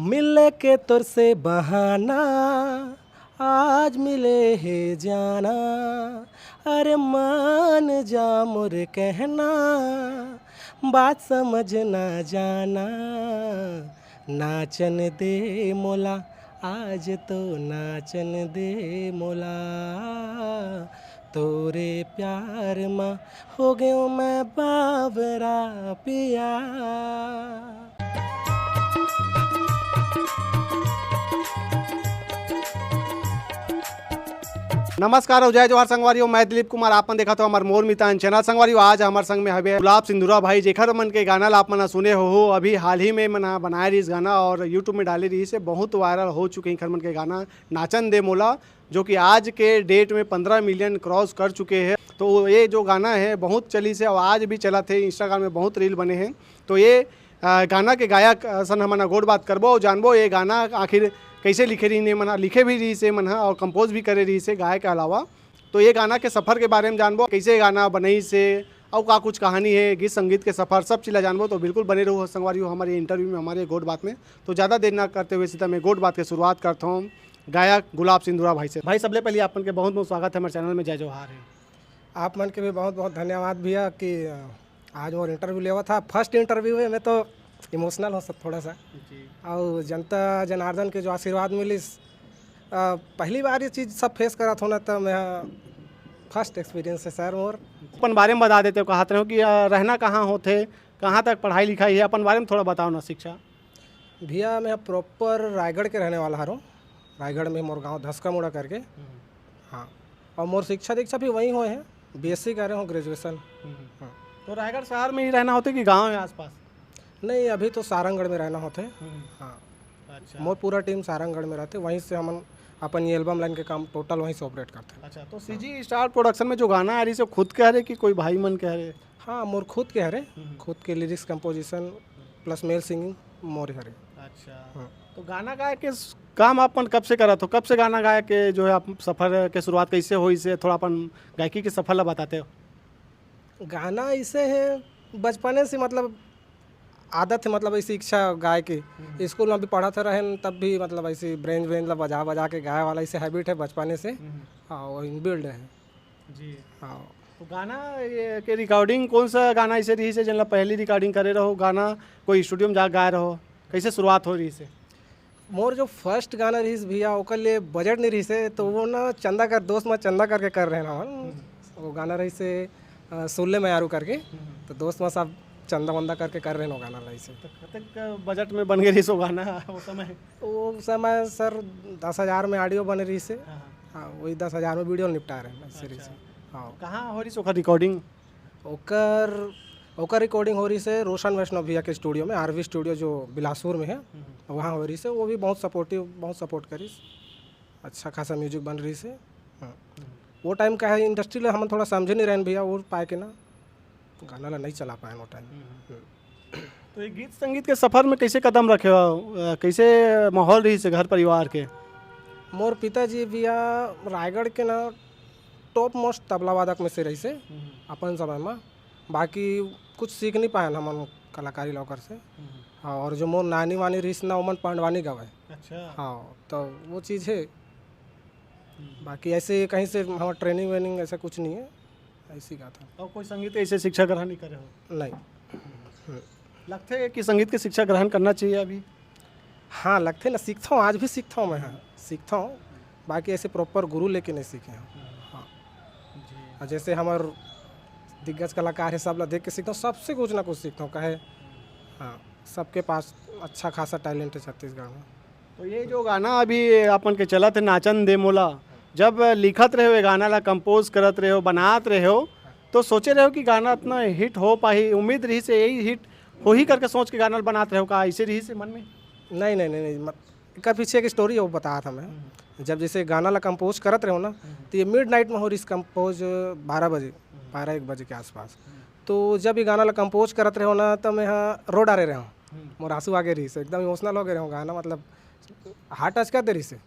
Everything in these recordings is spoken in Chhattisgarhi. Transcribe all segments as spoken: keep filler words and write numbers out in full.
मिले के तोर से बहाना, आज मिले हे जाना। अरे मान जा मोर कहना, बात समझ ना जाना। नाचन दे मोला, आज तो नाचन दे मोला। तोरे प्यार मा हो गयो मैं बावरा पिया। नमस्कार अउ जय जोहार संगवारी हो, मैं दिलीप कुमार, आप मन देखत हो हमर मोर मितान चैनल। संगवारी हो, आज हमर संग में हवे गुलाब सिंधुरा भाई, जेखर मन के गाना ला आप मन ह सुने हो, हो अभी हाल ही में मन ह बनाए रहिस गाना और YouTube में डाले रहिस हे, बहुत वायरल हो चुके हैं एखर मन के गाना नाचन दे मोला, जो कि आज के डेट में पंद्रह मिलियन क्रॉस कर चुके हैं। तो ये जो गाना है बहुत चलिस हे और आज भी चलत हे, Instagram में बहुत रील बने हैं। तो ये अ, गाना के गायक असन हमन ह गोठ बात करबो अउ जानबो ये गाना आखिर कइसे लिखे रहिन, ये मन ह लिखे भी रहिस हे मन ह और कंपोज भी करे रहिस हे गाए के अलावा। तो ये गाना के सफर के बारे में जानबो, कइसे ये गाना बनइस हे अउ का कुछ कहानी हे, गीत संगीत के सफर, सब चीज ला जानबो। तो बिल्कुल बने रहो संगवारी हो हमारे इंटरव्यू में, हमारे गोठ बात में। तो ज़्यादा देर ना करते हुए सीधा मैं गोठ बात के शुरुआत करता हूँ गायक गुलाब सिंधुरा भाई से। भाई, सबले पहले आप मन के बहुत बहुत स्वागत है हमारे चैनल में, जय जोहार है। आप मन के भी बहुत बहुत धन्यवाद भैया कि अ, आज मोर इंटरव्यू लेवत हा। फर्स्ट इंटरव्यू है, मैं तो इमोशनल हो सब थोड़ा सा। जी। और जनता जनार्दन के जो आशीर्वाद मिलिस, अ, पहली बार ये चीज सब फेस करत हो ना, तो मैं फर्स्ट एक्सपीरियंस है सर मोर। अपन बारे में बता देते हो, कहत रहे हो कि अ, रहना कहाँ होथे, कहाँ तक पढ़ाई लिखाई है, अपन बारे में थोड़ा बताओ ना शिक्षा। भैया, मैं प्रॉपर रायगढ़ के रहने वाला हरों। रायगढ़ में मोर गांव धसका मुड़ा करके। हाँ, और मोर शिक्षा दीक्षा भी वहीं हुए हैं, बीएससी करे हों, ग्रेजुएशन। हम्म। हाँ। तो रायगढ़ शहर में ही रहना होथे कि गांव है आसपास? नहीं, अभी तो सारंगढ़ में रहना होथे। हम्म। हाँ। अच्छा। मोर पूरा टीम सारंगढ़ में रहथे, वहीं से हमन अपन ये एल्बम लाइन के काम टोटल वहीं से ऑपरेट करथे। अच्छा, तो सीजी स्टार प्रोडक्शन में जो गाना आ रहिस हे, खुद के हरे कि कोई भाई मन के हरे? हाँ, मोर खुद के हरे, हम्म। खुद के लिरिक्स, कंपोजिशन प्लस मेल सिंगिंग मोर हरे। अच्छा। हाँ। तो गाना गाए के स-, काम आप मन कब से करत हो? कब से गाना गाए के जो है आप सफर के शुरुआत कैसे होइस हे? थोड़ा अपन गायकी के सफर ला बताते हो। गाना ऐसे है, बचपने से मतलब आदत है, मतलब ऐसी इच्छा गाए के। हम्म। स्कूल में भी पढ़त रहन तब भी मतलब ऐसे ब्रेंज व्रेंज ला बजा बजा के गाए वाला ऐसे हैबिट है बचपने से। हम्म। हाँ, वो इनबिल्ड है। जी। हाँ। तो गाना ये के रिकॉर्डिंग कौन सा गाना ऐसे रहिस हे, जेन ला पहली रिकॉर्डिंग करे रहो, गाना कोई स्टूडियो में जा गाए रहो, कैसे शुरुआत हो रहिस हे? मोर जो फर्स्ट गाना रहिस भैया, ओकर लिए बजट नहीं रहिस हे, तो वो ना चंदा कर, दोस्त में चंदा करके कर रहे ना हमन। हम्म। वो गाना रहिस हे, अ, सुल्ले मयारू करके, हम्म। तो दोस्त में सब चंदा वंदा करके कर रहे ना वो गाना रहिस हे। तो कतेक बजट में बन गए रहिस वो गाना वो समय? वो समय सर दस हजार में ऑडियो बने रहिस हे। हाँ, हाँ। हाँ, वही दस हजार में वीडियो निपटा रहे हैं, ऐसे रहिस हे। अच्छा। हाँ। कहाँ हो रहिस ओकर रिकॉर्डिंग? ओकर, ओकर रिकॉर्डिंग हो रहिस हे रोशन वैष्णव भैया के स्टूडियो में, आरवी स्टूडियो जो बिलासपुर में है, हम्म। वहाँ हो रहिस हे। वो भी बहुत सपोर्टिव, बहुत सपोर्ट करिस, अच्छा खासा म्यूजिक बन रहिस हे। हाँ। हम्म। वो टाइम का है, इंडस्ट्री ला हमन थोड़ा समझे नहीं रहन भैया, वो पाए के ना गाना ला नहीं चला पाए वो टाइम। हम्म। हम्म। तो ये गीत संगीत के सफर में कैसे कदम रखे हो, अ, कैसे माहौल रहिस हे घर परिवार के? मोर पिताजी भैया रायगढ़ के ना टॉप मोस्ट तबला वादक में से रहिस हे हम्म। अपन समय में। बाकी कुछ सीख नहीं पाए हमन कलाकारी ला ओकर से। हम्म। हाँ, और जो मोर नानी वानी रहिस ना, ओमन पंडवानी गावे। अच्छा। हाँ, तो वो चीज़ है। हम्म। बाकी ऐसे कहीं से हमारा ट्रेनिंग वेनिंग ऐसा कुछ नहीं है, ऐसी गात हन। और कोई संगीत ऐसे शिक्षा ग्रहण नहीं करे हो? नहीं। हम्म। लगथे कि संगीत के शिक्षा ग्रहण करना चाहिए अभी? हाँ, लगथे ना, सीखता हूँ, आज भी सीखता हूँ मैं, हाँ, सीखता हूँ। बाकी ऐसे प्रॉपर गुरु लेके नहीं सीखे हूँ। हाँ। जी। और जैसे हमार दिग्गज कलाकार है, सब ला देख के सीखता हूँ, सबसे कुछ ना कुछ सीखता हूँ, कहे, हाँ, सबके पास अच्छा खासा टैलेंट है छत्तीसगढ़ में। तो ये जो गाना अभी अपन के चलत है, नाचन दे मोला, जब लिखत रहे हो ये गाना ला, कंपोज करत रहे हो, बनात रहे हो, तो सोचे रहे हो कि गाना इतना हिट हो पाही? उम्मीद रहिस हे यही हिट होही करके सोच के गाना बनात रहे हो का? ऐसे रहिस हे मन में? नहीं, नहीं, नहीं, नहीं, मत, एकर पीछे एक स्टोरी है, वो बताया था मैं। हम्म। जब जैसे गाना ला कंपोज करत रहे हो ना, हम्म। तो ये मिड नाइट में हो रहिस कंपोज, बारह बजे, हम्म। बारह एक बजे के आसपास। हम्म। तो जब ये गाना ला कंपोज करत रहे हो ना, तो मैं यहाँ रो डारे रहे हूँ। हम्म। मोर आंसू आ गए रहिस हे, एकदम इमोशनल हो गए रहे हूँ। गाना मतलब हार्ट टच कर दे रहिस हे।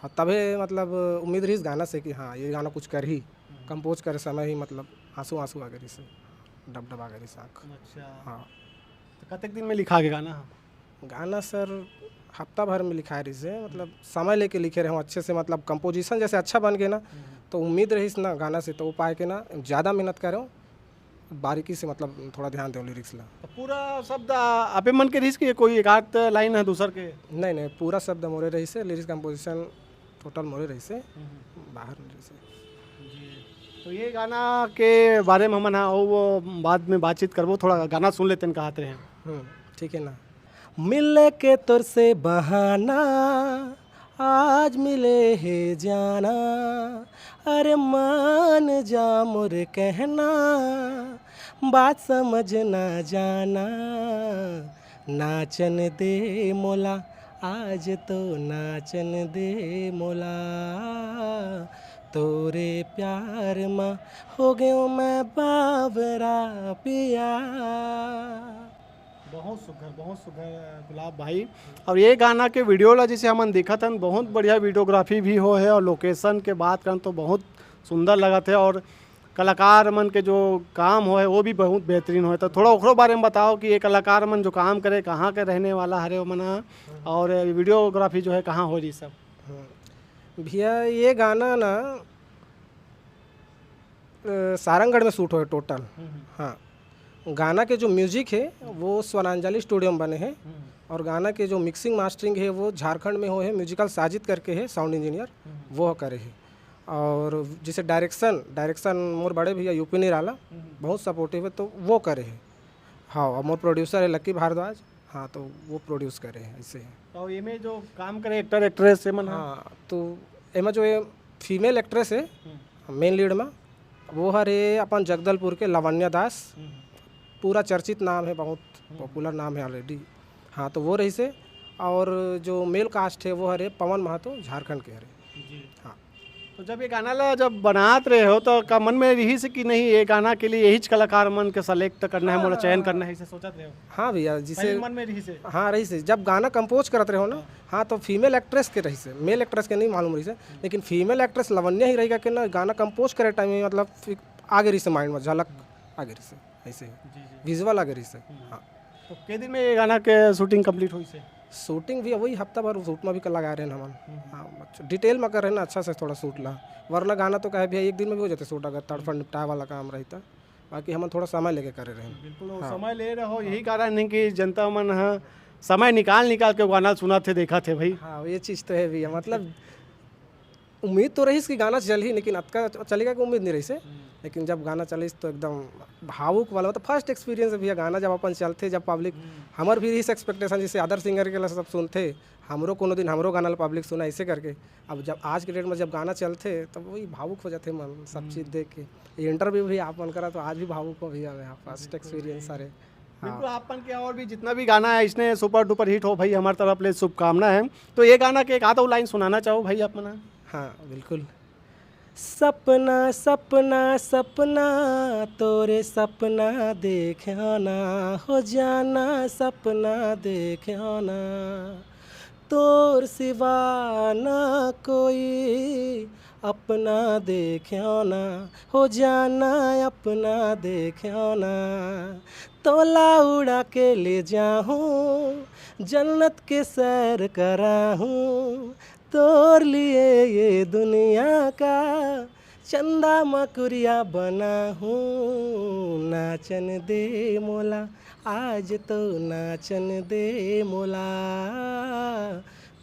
हाँ, तभे मतलब उम्मीद रहिस गाना से कि हाँ, ये गाना कुछ करही। हम्म। कंपोज करे समय ही मतलब आंसू, आंसू आ गए रहिस हे, डब डब आ गए रहिस हे आँख। अच्छा। हाँ। तो कतेक दिन में लिखा के गाना? गाना सर, हफ्ता भर में लिखाए रहिस हे, मतलब समय लेके लिखे रहे हूँ अच्छे से, मतलब कंपोजिशन जैसे अच्छा बन गए ना, हम्म। तो उम्मीद रहिस ना गाना से, तो वो पाए के ना ज़्यादा मेहनत करे हूँ, बारीकी से मतलब थोड़ा ध्यान देव लिरिक्स ला। तो पूरा शब्द आ, आपे मन के रहिस कि कोई एक आध लाइन है दूसर के? नहीं, नहीं, पूरा शब्द मोरे रहिस हे, लिरिक्स कंपोजिशन टोटल मोरे रहिस हे, हम्म। बाहर नहीं रहिस हे। जी। तो ये गाना के बारे में हमन हा, वो बाद में बातचीत करबो, थोड़ा गाना सुन लेते हैं, कहत रहे हैं। हम्म, ठीक है ना। मिले के तोर से बहाना, आज मिले हे जाना, अरे मान जा मोर कहना, बात समझ ना जाना, नाचन दे मोला, आज तो नाचन दे मोला, तोरे प्यार मा हो गयो मैं बावरा पिया। बहुत सुघर, बहुत सुघर गुलाब भाई। और ये गाना के वीडियो ला जैसे हमन देखत हन, बहुत बढ़िया वीडियोग्राफी भी हो है और लोकेशन के बात करन तो बहुत सुंदर लगत है और कलाकार मन के जो काम हो है वो भी बहुत बेहतरीन हो है। तो थोड़ा ओकरो बारे में बताओ कि ये कलाकार मन जो काम करे, कहाँ के रहने वाला हरे ओमन ह, और वीडियोग्राफी जो है कहाँ हो रही सब? हम्म। भैया, ये गाना ना अ, सारंगढ़ में शूट होए टोटल। हम्म, हम्म। हाँ, गाना के जो म्यूजिक है वो स्वरांजलि स्टूडियो में बने हैं हम्म। और गाना के जो मिक्सिंग मास्टरिंग है वो झारखंड में होए है, म्यूजिकल साजिद करके है साउंड इंजीनियर, हम्म। वो करे है। और जैसे डायरेक्शन, डायरेक्शन मोर बड़े भैया यूपी निराला हम्म। बहुत सपोर्टिव है, तो वो करे है। हाँ, और मोर प्रोड्यूसर है लक्की भारद्वाज। हाँ, तो वो प्रोड्यूस करे हैं ऐसे ही। तो एमे जो काम करे एक्टर एक्ट्रेस से मन ह? हाँ, तो एमा जो ये फीमेल एक्ट्रेस है हम्म। मेन लीड में, वो हरे अपन जगदलपुर के लावण्या दास। हम्म। पूरा चर्चित नाम है, बहुत हम्म। पॉपुलर नाम है ऑलरेडी। हाँ, तो वो रहिस हे। और जो मेल कास्ट है वो हरे पवन महतो, झारखंड के हरे। जी। हाँ। तो जब ये गाना ला जब बनात रहे हो तो का मन में रहिस कि नहीं ये गाना के लिए यहीच कलाकार मन के सेलेक्ट करना है, मोला चयन करना है, इसे सोचत रहे हो? हाँ भैया, जिसे पहले मन में रहिस हे? हाँ, रहिस हे। जब गाना कंपोज करत रहे हो ना, हाँ। हाँ, तो फीमेल एक्ट्रेस के रहिस हे, मेल एक्ट्रेस के नहीं मालूम रहिस हे, लेकिन फीमेल एक्ट्रेस लावण्या ही रहेगा कि ना गाना कंपोज करे टाइम में, मतलब फिर आगे रहिस हे माइंड में, झलक आगे रहिस हे, ऐसे ही जी, जी। विजुअल आगे रहिस हे। हम्म। हाँ। तो के दिन में ये गाना के शूटिंग कंप्लीट होइस हे? शूटिंग भी वही हफ्ता भर शूट में भी लगा रहे हैं हमन। हम्म। हाँ, अच्छा, डिटेल में कर रहे हैं ना, अच्छा से थोड़ा शूट ला, वरना गाना तो कहे भैया एक दिन में भी हो जाते शूट, अगर तड़फड़ निपटाए वाला काम रही तो। बाकी हमन थोड़ा समय लेके करे रहे हैं। बिल्कुल, वो हाँ। समय ले रहे हो, यही कारण है कि जनता मन ह समय निकाल निकाल के गाना सुनत हे, देखत हे भाई। हाँ, ये चीज़ तो है भैया, मतलब उम्मीद तो रहिस कि गाना चलही, लेकिन अतका चलेगा कि उम्मीद नहीं रहिस हे। हम्म। लेकिन जब गाना चलिस तो एकदम भावुक वाला, मतलब फर्स्ट एक्सपीरियंस है भैया, गाना जब अपन चलथे, जब पब्लिक, हम्म। हमर भी रहिस एक्सपेक्टेशन, जैसे अदर सिंगर के ला सब सुनथे, हमरो कोनो दिन हमरो गाना ला पब्लिक सुना, ऐसे करके। अब जब आज के डेट में जब गाना चलथे, तब वही भावुक हो जाथे मन, सब हम्म। चीज़ देख के। ये इंटरव्यू भी आप मन करा तो आज भी भावुक हो भैया, मैं फर्स्ट बिल्कुल, एक्सपीरियंस बिल्कुल। सारे। बिल्कुल, हाँ। आप मन के और भी जितना भी गाना है, इसने सुपर डुपर हिट हो भाई, हमारे तरफ ले शुभकामना है। तो ये गाना के एक आध लाइन सुनाना चाहो भाई आप मन? हाँ, बिल्कुल। सपना, सपना, सपना, तोरे सपना देखना, हो जाना सपना देखना, तोर सिवा ना कोई अपना देखना, हो जाना अपना देखना, तोला उड़ा के ले जाहूँ, जन्नत के सैर कराहूँ, तोर लिए ये दुनिया का चंदा मकुरिया बनाहूँ। नाचन दे मोला, आज तो नाचन दे मोला,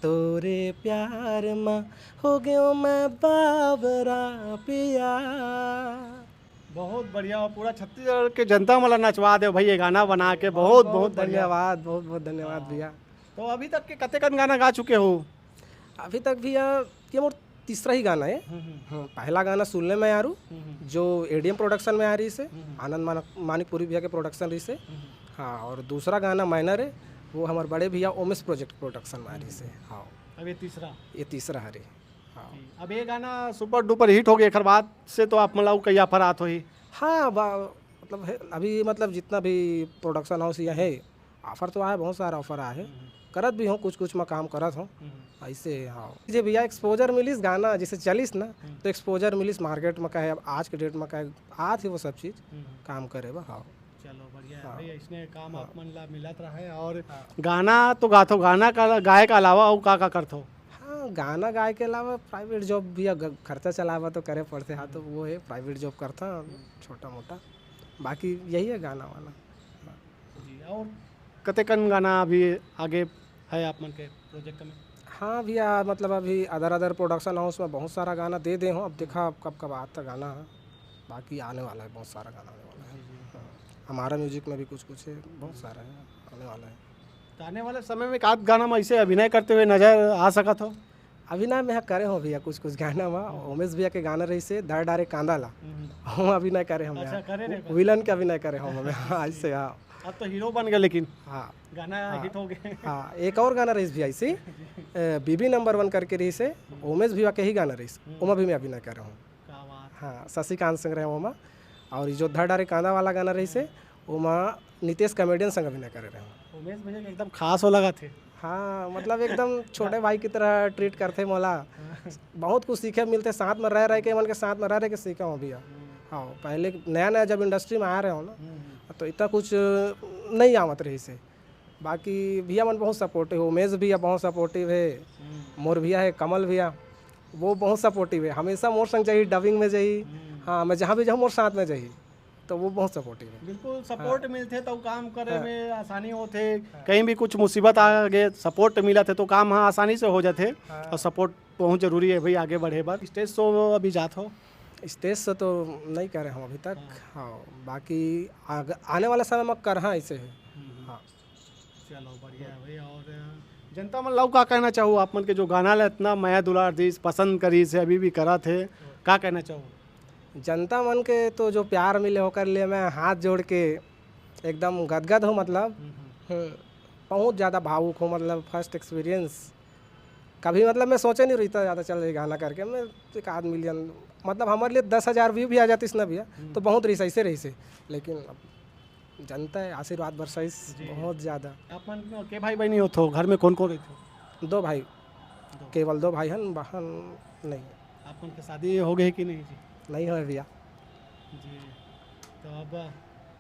तोरे प्यार मा हो गयो मैं बावरा पिया। बहुत बढ़िया, और पूरा छत्तीसगढ़ के जनता मन ला नचवा दे भाई, ये गाना बना के। बहुत बहुत बहुत बढ़िया। धन्यवाद, बहुत बहुत धन्यवाद हाँ। भैया। तो अभी तक के कतेकन गाना गा चुके हो? अभी तक भैया, ये मोर तीसरा ही गाना है। हम्म, हम्म। हाँ, पहला गाना सुन ले मैं यारू, हम्म, हम्म। जो एडीएम प्रोडक्शन में आ रहिस हे, हम्म, हम्म। आनंद मानक, मानिकपुरी भैया के प्रोडक्शन रहिस हे। हम्म, हम्म। हाँ, और दूसरा गाना माइनर है, वो हमारे बड़े भैया ओमेश प्रोजेक्ट प्रोडक्शन में आ रहिस हे। हम्म। हाँ। अब ये तीसरा? ये तीसरा हरे। हाँ। जी। अब ये गाना सुपर डुपर हिट हो गया, एकर बाद से तो आप मन ला अउ कई ऑफर आत होही? हाँ, बा-, मतलब है, अभी मतलब जितना भी प्रोडक्शन हाउस यहाँ है, ऑफर तो आए, बहुत सारा ऑफर आए है। हम्म। करत भी हूँ, कुछ कुछ मैं काम करत हूँ। हम्म। ऐसे, हाँ। जे भैया एक्सपोजर मिलिस गाना, जैसे चलिस ना, हम्म। तो एक्सपोजर मिलिस मार्केट में, कहे अब आज के डेट में कहे आत ही वो सब चीज़ हम्म। काम करे बा, हाँ। चलो, बढ़िया है हाँ। भाई, इसने काम हाँ। आप मन ला मिलत रहे। और हाँ। गाना तो गाथो, गाना का, गाए का अलावा अउ का का करथो? हाँ, गाना गाए के अलावा प्राइवेट जॉब भी, अगर खर्चा चलावा तो करे पड़थे। हाँ, तो वो है, प्राइवेट जॉब करता छोटा मोटा, बाकी यही है गाना वाना। जी। और कतेकन गाना अभी आगे है आप मन के प्रोजेक्ट में? हाँ भैया, मतलब अभी अदर अदर प्रोडक्शन हाउस में बहुत सारा गाना दे दे हूँ, अब देखा अब कब कब आता गाना है, बाकी आने वाला है, बहुत सारा गाना आने वाला है। जी, जी। हाँ, हमारा म्यूजिक में भी कुछ कुछ है, बहुत सारा है आने वाला है। तो आने वाले समय में का गाना में ऐसे अभिनय करते हुए नजर आ सकत हो? अभिनय में हाँ करे हो भैया कुछ कुछ गाना में, उमेश भैया के गाना रही से धर डारे कांदा ला, हम्म। हम अभिनय करे हम अच्छा, यहाँ। करे रहे। विलन के अभिनय करे हम हमें। हाँ, ऐसे हाँ। अब तो हीरो बन गए लेकिन हाँ। गाना हाँ। हिट हो गए। हाँ, एक और गाना रहीस भैया ऐसे, ए, बीबी नंबर वन करके रहीस है, उमेश भैया के ही गाना रहीस, हम्म। ओमा भी मैं अभिनय कर रहा हूँ। क्या बात। हाँ, शशिकांत सिंह रहे ओमा। और ये जो धर डारे कांदा वाला गाना रहीस है, ओमा नितेश कॉमेडियन संग अभिनय करे रहे। उमेश भैया के एकदम खास हो लगा थे। हाँ, मतलब एकदम छोटे भाई की तरह ट्रीट करते मोला। हाँ। बहुत कुछ सीखे मिलते, साथ में रह रह के, मन के साथ में रह रह के सीखा हूँ भैया। हम्म। हाँ, पहले नया नया जब इंडस्ट्री में आ रहे हो ना, हम्म, हम्म। तो इतना कुछ नहीं आवत रहीस है। बाकी भैया मन बहुत सपोर्टिव है, उमेश भैया बहुत सपोर्टिव है, हम्म। मोर भैया है कमल भैया, वो बहुत सपोर्टिव है, हमेशा मोर संग जाही, डबिंग में जाही, हम्म। हाँ, मैं जहाँ भी जाऊँ मोर साथ में जाही, तो वो बहुत सपोर्टिव है। बिल्कुल सपोर्ट हाँ। मिलथे तो काम करे हाँ। में आसानी होथे, हाँ। कहीं भी कुछ मुसीबत आ गए, सपोर्ट मिलत हे तो काम हाँ आसानी से हो जाथे। हाँ। और सपोर्ट बहुत जरूरी है भाई आगे बढ़े बर। स्टेज शो अभी जात हो? स्टेज शो तो नहीं करे हम अभी तक। हाँ। हाँ, बाकी आग-, आने वाला समय में करहा ऐसे है। हम्म, हम्म। हाँ। चलो, बढ़िया है भाई। और जनता मन ला का कहना चाहू, आप मन के जो गाना ला इतना मया दुलार दीस, पसंद करीस हे, अभी भी करत हे, का कहना चाहू? जनता मन के तो जो प्यार मिले, ओकर लिए मैं हाथ जोड़ के एकदम गदगद हूँ, मतलब, हम्म, हम्म। हम्म, बहुत ज़्यादा भावुक हूँ, मतलब, फर्स्ट एक्सपीरियंस कभी, मतलब, मैं सोचे नहीं रही इतना ज़्यादा चल रही गाना करके, मैं एक आध मिलियन, मतलब, हमारे लिए दस हज़ार व्यू भी आ जातीस ना भैया, हम्म। तो बहुत रहीस, ऐसे रहीस, लेकिन अब जनता है, आशीर्वाद बरसाइस जी। बहुत ज़्यादा। आप मन के भाई बहनी होथो, घर में कौन कौन रहिथे? दो भाई, दो। केवल दो भाई हन, बहन नहीं। आप मन के शादी हो गए कि नहीं जी? नहीं होए भैया। जी, तो अब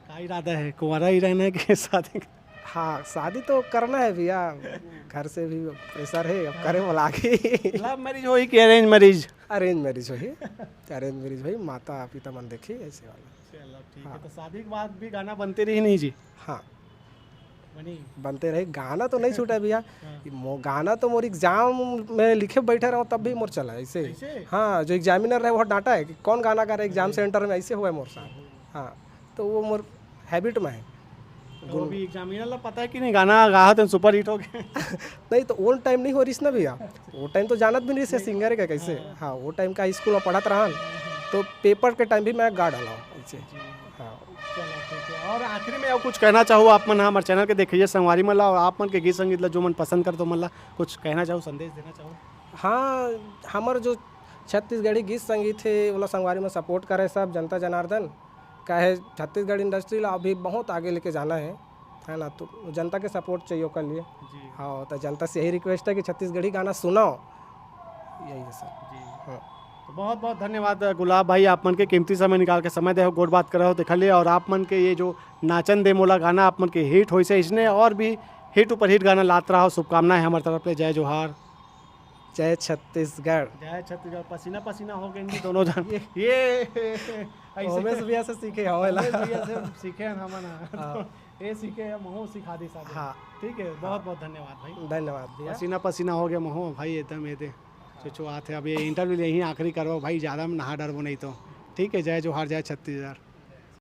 का इरादा है, कुंवारा ही रहना है कि शादी? हाँ, शादी तो करना है भैया, घर से भी प्रेशर है, अब करे हाँ। बोला के। लव मैरिज होही कि अरेंज मैरिज? अरेंज मैरिज होही, अरेंज मैरिज होही, माता पिता मन देखी ऐसे वाला। चलो ठीक है, हाँ। तो शादी के बाद भी गाना बनते रही नहीं जी? हाँ। बनी? बनते रही, गाना तो नहीं छूटा भैया। हाँ। ये मो-, गाना तो मोर एग्जाम में लिखे बैठे रहो तब भी मोर चला ऐसे। ऐसे? हाँ, जो एग्जामिनर रहे वो डांटा है कि कौन गाना गा रहे एग्जाम अरे। सेंटर में, ऐसे हुआ है मोर साथ। हाँ, तो वो मोर हैबिट में है। तो गुन- अभी एग्जामिनर ला पता है कि नहीं गाना गाहत है सुपर हिट हो गया? नहीं, तो वो टाइम नहीं हो रहीस ना भैया, वो टाइम तो जानत भी नहीं से नहीं। सिंगर का कैसे। हाँ। हाँ, वो टाइम का स्कूल में पढ़त रहन, तो पेपर के टाइम भी मैं गा डाला हूँ ऐसे। जी। हाँ। चलो ठीक है, और आखिरी में अउ कुछ कहना चाहू आप मन, हमर चैनल के देखइया संगवारी मन ला, और आप मन के गीत संगीत ला जो मन पसंद करत हो, मन ला कुछ कहना चाहू, संदेश देना चाहू? हाँ, हमर जो छत्तीसगढ़ी गीत संगीत हे, ओला संगवारी मन सपोर्ट करे सब जनता जनार्दन, काहे छत्तीसगढ़ इंडस्ट्री ला अभी बहुत आगे लेके जाना है, है ना? तो जनता के सपोर्ट चाहिए ओकर लिए। जी। हाँ, तो जनता से यही रिक्वेस्ट है कि छत्तीसगढ़ी गाना सुनाओ, यही है सर। जी। हाँ। तो बहुत बहुत धन्यवाद गुलाब भाई, आप मन के कीमती समय निकाल के समय दे हो, गोठ बात करे हो, देखा लिए, और आप मन के ये जो नाचन दे मोला गाना आप मन के हिट होइस हे, इसने और भी हिट ऊपर हिट गाना लात रहा हो। शुभकामनाएं हमर तरफ ले। जय जोहार। जय छत्तीसगढ़। जय छत्तीसगढ़। पसीना पसीना हो गए इनकी दोनों जन। ये, ये ऐसे उमेश भैया से सीखे हवे ला। उमेश भैया से सीखे हैं हमन। हाँ। तो ये सीखे हैं, महू सिखा दी साहब। हाँ। ठीक है, बहुत बहुत धन्यवाद भाई। धन्यवाद भैया। पसीना पसीना हो गया महू भाई, एकदम ये दे। जो, जो आत है, अब ये इंटरव्यू यहीं आखिरी करवा भाई, ज़्यादा हम नहा डरबो नहीं तो। ठीक है, जय जोहार, जय छत्तीसगढ़।